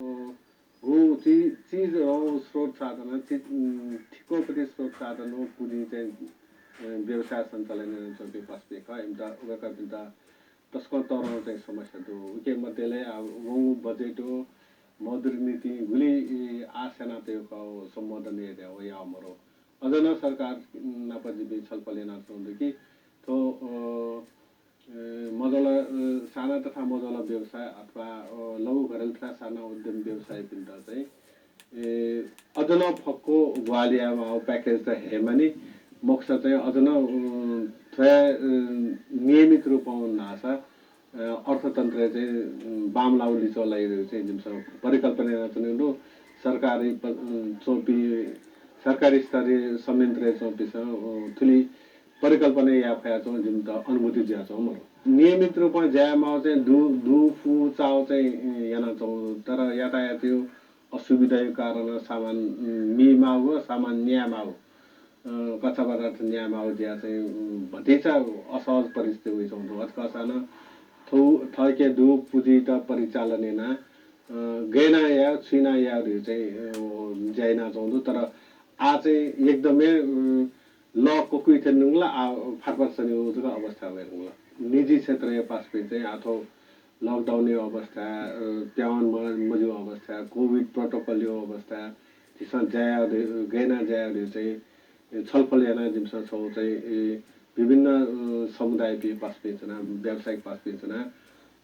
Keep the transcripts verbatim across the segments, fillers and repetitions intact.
गु चि-, चिज व स्रोत साधन, चि-, उम्, थिकोपति स्रोत साधन व पुँजी चाहिँ, अ, व्यवसाय सञ्चालन यानाच्वंपिं पासापिं खः। इमित, वय्कःपिन्त तसकं तःधं चाहिँ समस्या दु। उके मध्येले आ, वंगु बजेट व मौद्रिक नीतिं गुलि, इ, आश यानातःगु खः, व सम्बोधन याये, व याः मरु। अझ नं सरकार नाप जिपिं छलफल यानाच्वंगु दु कि थ्व, अ, ए, मझोला, अ, साना तथा मझोला व्यवसाय अथवा, अ, लघु घरेलु तथा साना उद्यम व्यवसायीपिन्त चाहिँ, ए, अझ नं फक्व ग्वाहालि यायेमाःगु package त हे मानि, मखुसा चाहिँ अझ नं, अ, थ्व, अ, नियमित रूपं धाःसा, अ, अर्थतन्त्रय् चाहिँ, अ, बांमलाःगु लिच्वः लाइ धइगु चाहिँ जिमिसं परिकल्पना यानाच्वनागु दु। सरकारी प-, अ, च्वंपिं, सरकारी स्तरीय संयन्त्रय् च्वंपिन्सं, अ, थुलि परिकल्पना याये फयाच्वंगु जिमित अनुभूति जुयाच्वंगु मरु। नियमित रूपं ज्या यायेमाःगु चाहिँ दु, दु फु चाःगु चाहिँ, अ, यानाच्वंगु, तर यातायातया असुविधाया कारणं सामान, अ, मीमाःगु, सामान न्यायेमाःगु, अ, कच्चा पदार्थ न्यायेमाःगु ज्या चाहिँ, अ, भतिचा असहज परिस्थिति वइच्वंगु दु। अथवा साना थौ-, थःके दु पुँजीत परिचालन याना, अ, गय् याना याये, छु याना याये धइगु चाहिँ, अ, ज्या यानाच्वंगु दु। तर आः चाहिँ एकदमै, अ, लः ककुइ थें धुंकल, आ, फारफार सनीगु जक अवस्था वये धुंकल। निजी क्षेत्रया पासापिं चाहिँ आः थ्व lockdown-या अवस्था, अ, प्याहां म-, मज्यूगु अवस्था, COVID protocol-या अवस्था, झीसं ज्या याये, गय् याना ज्या याये चाहिँ, अ, छलफल यानाः जिमिसं छगू चाहिँ, अ, विभिन्न, अ, समुदायपिं पासापिं च्वना, व्यावसायिक पासापिं च्वना,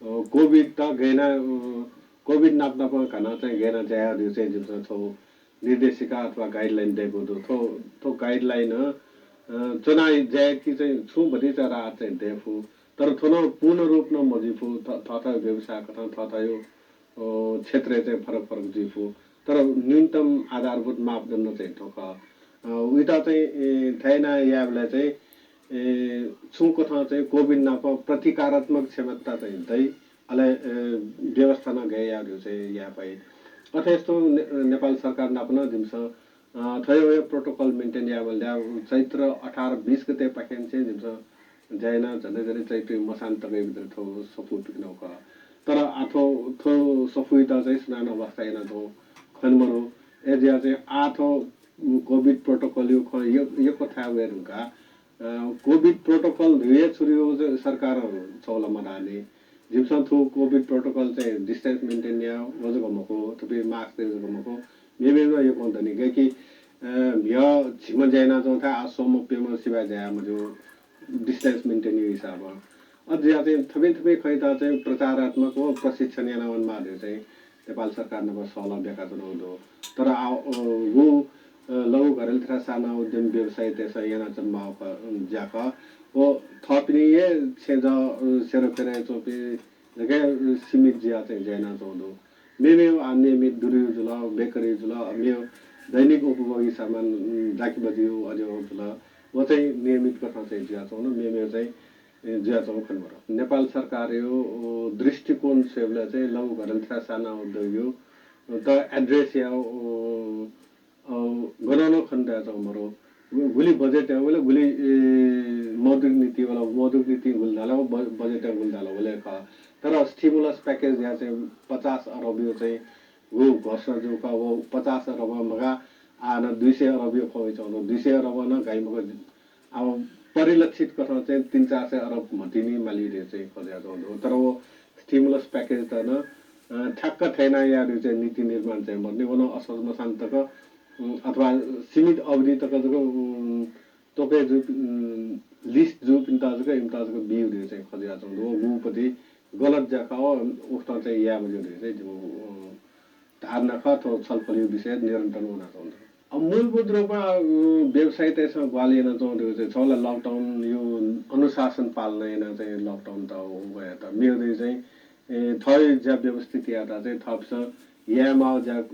अ, COVID त गय् याना, अ, COVID नाप नाप घाना चाहिँ गय् याना ज्या याये चाहिँ जिमिसं छगू निर्देशिका अथवा guideline दयेकूगु दु। थ्व, थ्व guideline, अ, च्वना ज्या यायेत कि चाहिँ छुं भतिचा राहत चाहिँ दयेफु। तर थ्व नं पूर्ण रूपं मजुइफु। थ-, थःथःगु व्यवसाय कथं थःथःगु, अ, क्षेत्रय् चाहिँ फरक फरक जुइफु। तर न्यूनतम आधारभूत मापदण्ड चाहिँ थ्व खः। अ, उइत चाहिँ, ए, थथे यानाः यायेबलय् चाहिँ, ए, छुं कथं चाहिँ COVID नाप प्रतिकारात्मक क्षमता चाहिँ दइ। अले, अ, व्यवस्था नं गय् याये धइगु चाहिँ याये फइ। अथे यस्तो ने-, नेपाल सरकार नाप नं जिमिसं, अ, थथे हे protocol maintain यायेमाल धाःसा चैत्र अठार बिस गतेपाखें चाहिँ जिमिसं ज्या यानाः झन्डै झन्डै चैत्र मसांत तकया भित्र थ्व सफू पिकनागु खः। तर आः थ्व, थ्व सफूइत चाहिँ सुनानं वास्ता यानाच्वंगु खने मरु। अय्‌जुयाः चाहिँ आः थ्व COVID protocol-या खँ यक्व, यक्व थाय् वये धुंकाः अ, COVID protocol धइगु हे छुं हे सरकारं छगू ला मधाःनि। जिमिसं थ्व COVID protocol चाहिँ distance maintain याये, व जक मखु, थुपिं mask तये जक मखु, मेमेगु नं यक्वं दनि। गय्‌कि, अ, म्हिगः झिम्ह ज्या यानाच्वंगु थाय् आः स्वम्ह प्यम्ह सिबय् ज्या याये मज्यू, distance maintain-या हिसाबं। अथे जुयाः चाहिँ थुपिं थुपिं खँयात चाहिँ प्रचारात्मक व प्रशिक्षण याना वनेमाः धइगु चाहिँ नेपाल सरकार नाप सहलह ब्याकाच्वनागु दु। तर आ, अ, व, अ, लघु घरेलु तथा साना उद्यम व्यवसायीतय्‌सं यानाच्वनेमाःगु खः, अ, ज्या खः। व थःपिनि हे छेँजः, अ, सेरोफेरोय् च्वंपिं जक हे, अ, सीमित जुयाः चाहिँ ज्या यानाच्वंगु दु। मेमेगु आ नियमित दुरीगु जुल, बेकरीगु जुल, मेगु दैनिक उपभोगी सामान, अ, दाखीबजीगु अज्याःगु जुल। व चाहिँ नियमित कथं चाहिँ जुयाच्वंगु दु, मेमेगु चाहिँ ए, जुयाच्वंगु खने मरु। नेपाल सरकारया, अ, दृष्टिकोण स्वयेबलय् चाहिँ लघु घरेलु तथा साना उद्योगया, अ, त address यायेगु, अ, अ, गनं नं खने दयाच्वंगु मरु। गु-, गुलि बजेट यायेगु, गुलि, ए, मौद्रिक नीति वल, मौद्रिक नीति गुलि धाल, ब-, बजेट यायेगु गुलि धाल, वले खः। तर stimulus package या चाहिँ पचास अरबया चाहिँ गु घोषणा जूगु खः, व पचास अरब मगाः, आः नं दुई सय अरबया खँ वइच्वंगु दु। दुई सय अरब नं गाइ मखु, अब परिलक्षित कथं चाहिँ तीन चार सय अरब म्हतिनि माली धइगु चाहिँ खँ जुयाच्वंगु दु। तर व stimulus package त नं, अ, ठ्याक्क थथे यानाः याये धइगु चाहिँ नीति निर्माण चाहिँ मदुनि। व नं असहज मसांत तक, उम्, अथवा सीमित अवधि तक जक, उम्, त्वकय् जू, उम्, list जूपिन्त जक, इमित जक बीगु धइगु चाहिँ खँ जुयाच्वंगु दु। व गुपति गलत ज्या खः, व उकथं चाहिँ याये मज्यू धइगु चाहिँ जिगु, उम्, धारणा खः। थ्व छलफलया विषय निरन्तर वनाच्वंगु दु। अब मूलभूत रूपमा, अ, व्यवसायीतय्‌सं ग्वाहालि यानाच्वंगु चाहिँ छगू ला lockdown-या अनुशासन पालना यानाः चाहिँ lockdown त वयेत। मेगु चाहिँ, ए, थःगु ज्या व्यवस्थित यायेत चाहिँ थःपिन्सं यायेमाःगु ज्या, अ,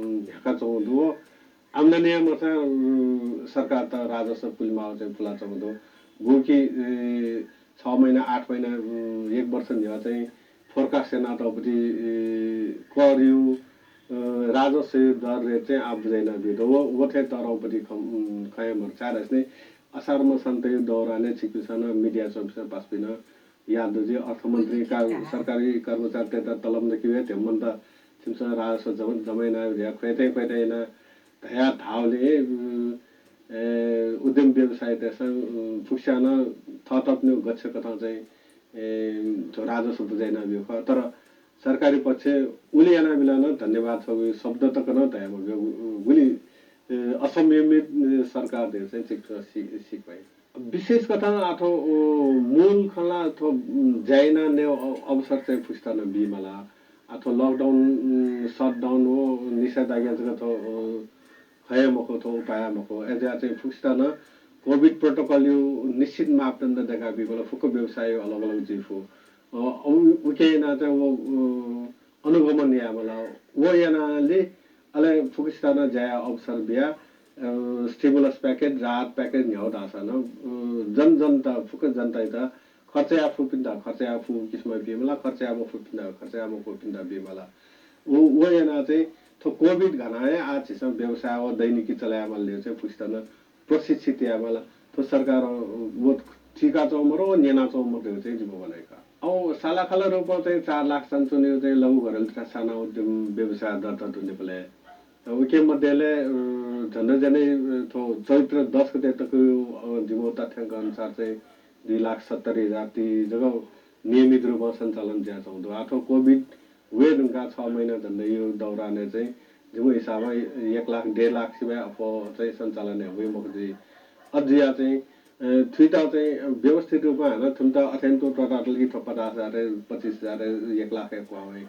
न्ह्याकाच्वंगु दु। आम्दानी याये मखुसां, अ, सरकारत राजस्व पुलेमाःगु चाहिँ पुलाच्वंगु दु। गुकी, ए, छ महिना, आठ महिना, अ, एक वर्ष न्ह्यः चाहिँ forecast यानातःगु पति, ए, करया, अ, राजस्वया दर rate चाहिँ आः बुझे यानाः ब्यूगु दु। व, व थें तःधंगु पति खँ, उम्, खँ हे मरु। छाय्‌धाःसा नि असार मसान्तया दौरानय् छिकपिन्सं नं media च्वंपिन्सं पासापिं नं याद दु जुइ, अर्थमन्त्री का-, सरकारी कर्मचारीतय्‌त तलब नकिया हे धेंमन्त इमिसं राजस्व जम-, जमा यानाबिज्याः ख्वय् तयें ख्वय् तयें यानाः धयाः धाःबलय्, उम्, ए, उद्यम व्यवसायीतय्‌सं, उम्, फुक्कसिनं थःतःपिनिगु गच्छे कथं चाहिँ, ए, थ्व राजस्व बुझे यानाबिल खः। तर सरकारी पक्षं उलि यानाबिल नं धन्यवाद छगू शब्द तक नं धयामब्यू, गुलि, ए, असंयमित, ए, सरकार धइगु चाहिँ छिकपिन्सं सि-, सीके फइ। विशेष कथं आः थ्व, अ, मूल खँ ला थ्व, उम्, ज्या याना नयेगु अ-, अवसर चाहिँ फुक्कसितं बीमाल। आः थ्व lockdown, उम्, shutdown व निषेधाज्ञा जक थ्व, अ, खँ हे मखु, थ्व उपाय हे मखु। अय्‌जुयाः चाहिँ फुक्कसितं नं COVID protocol-या निश्चित मापदण्ड दयेका बीमाल, फुक्क व्यवसाय अलग अलग जुइफु। अ, उ-, उकिं यानाः चाहिँ व, अ, अनुगमन यायेमाल। व यानाः लि अले फुक्कसितं नं ज्याया अवसर बियाः, अ, stimulus package, राहत package न्ह्याउ धाःसा नं, अ, जन जनता, फुक्क जनतायात खर्च याये फुपिन्त खर्च याये फु किसिमं बीमाल, खर्च याये मफुपिन्त खर्च याये मफुपिन्त बीमाल। उ, व यानाः चाहिँ थ्व COVID घानाः हे आः झीसं व्यवसाय व दैनिकी चले यायेमाल धइगु चाहिँ फुक्कसितं नं प्रशिक्षित यायेमाल। थ्व सरकारं व थुइकाच्वंम्ह मरु, व न्यनाच्वंम्ह मरु धइगु चाहिँ जिमिगु भनाइ खः। अ, सालाखाला रूपं चाहिँ चार लाख चानचुनिगु चाहिँ लघु घरेलु तथा साना उद्यम व्यवसाय दर्ता दु नेपालय्। अ, उके मध्येलय्, अ, झन्डै झन्डै, अ, थ्व चैत्र दस गते तक, अ, जिमिगु तथ्याङ्क अनुसार चाहिँ दुई लाख सत्तरी हजार ति जक नियमित रूपं सञ्चालन जुयाच्वंगु दु। आः थ्व COVID वये धुंकाः छ महिना झन्डैया दौरानय् चाहिँ जिमिगु हिसाबं एक लाख, डेढ लाख सिवाय् अप्वः चाहिँ सञ्चालन याये वइ मखु जुइ। अथे जुयाः चाहिँ, अ, थुइत चाहिँ व्यवस्थित रूपं हानं थुमित अथें तुं त्वःतातल कि थ्व पचास हजार, पच्चिस हजार, एक लाख हे क्वहां वइ।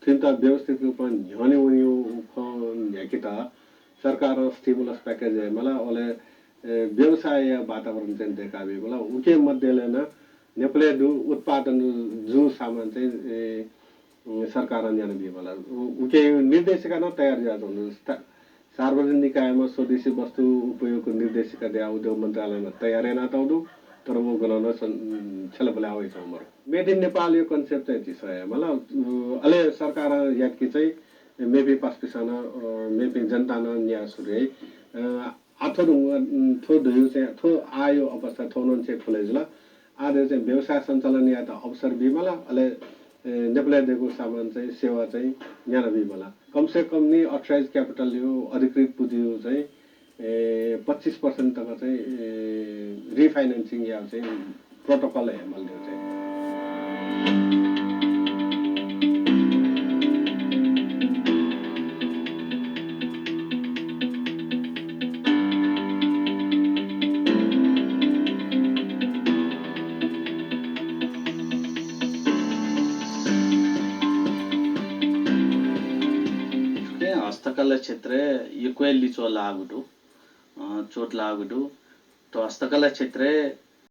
थुमित व्यवस्थित रूपं न्ह्यःने वनेगु खँ न्ह्याकेत सरकारं stimulus package यायेमाल, अले, ए, व्यवसायया वातावरण चाहिँ दयेका बीमाल। उके मध्येलय् नं नेपालय् दु उत्पादन जू सामान चाहिँ, ए, सरकारं न्याना बीमाल। उ-, उके निर्देशिका नं तयार जुयाच्वंगु दु। स्था-, सार्वजनिक निकायमा स्वदेशी वस्तु उपयोगको निर्देशिका दयाः उद्योग मन्त्रालयमा तयार यानातःगु दु, तर व गनं नं सं-, छ्यलाबुलाय् वइच्वंगु मरु। Made in Nepal-या concept चाहिँ झीसं यायेमाल। अ, अले सरकारं यात कि चाहिँ मेपिं पासापिंसं नं, अ, मेपिं जनतां नं न्याये सुरु याइ। अ, आः थ्व धुंगु, उम्, थ्व धुंगु चाहिँ, थ्व आःया अवस्था थ्व नं चाहिँ खुले जुल। आः धइगु चाहिँ व्यवसाय सञ्चालन यायेत अवसर बीमाल, अले, ए, नेपालय् दयेकूगु सामान चाहिँ, सेवा चाहिँ न्याना बीमाल। कम से कम नि authorized capital-या अधिकृत पुँजीया चाहिँ, ए, पच्चिस percent तक चाहिँ, ए, refinancing यायेगु चाहिँ protocol हयेमाल धइगु चाहिँ। थुके हस्तकला क्षेत्रय् यक्व हे लिच्वः लाःगु दु, अ, चोट लाःगु दु। थ्व हस्तकला क्षेत्रय्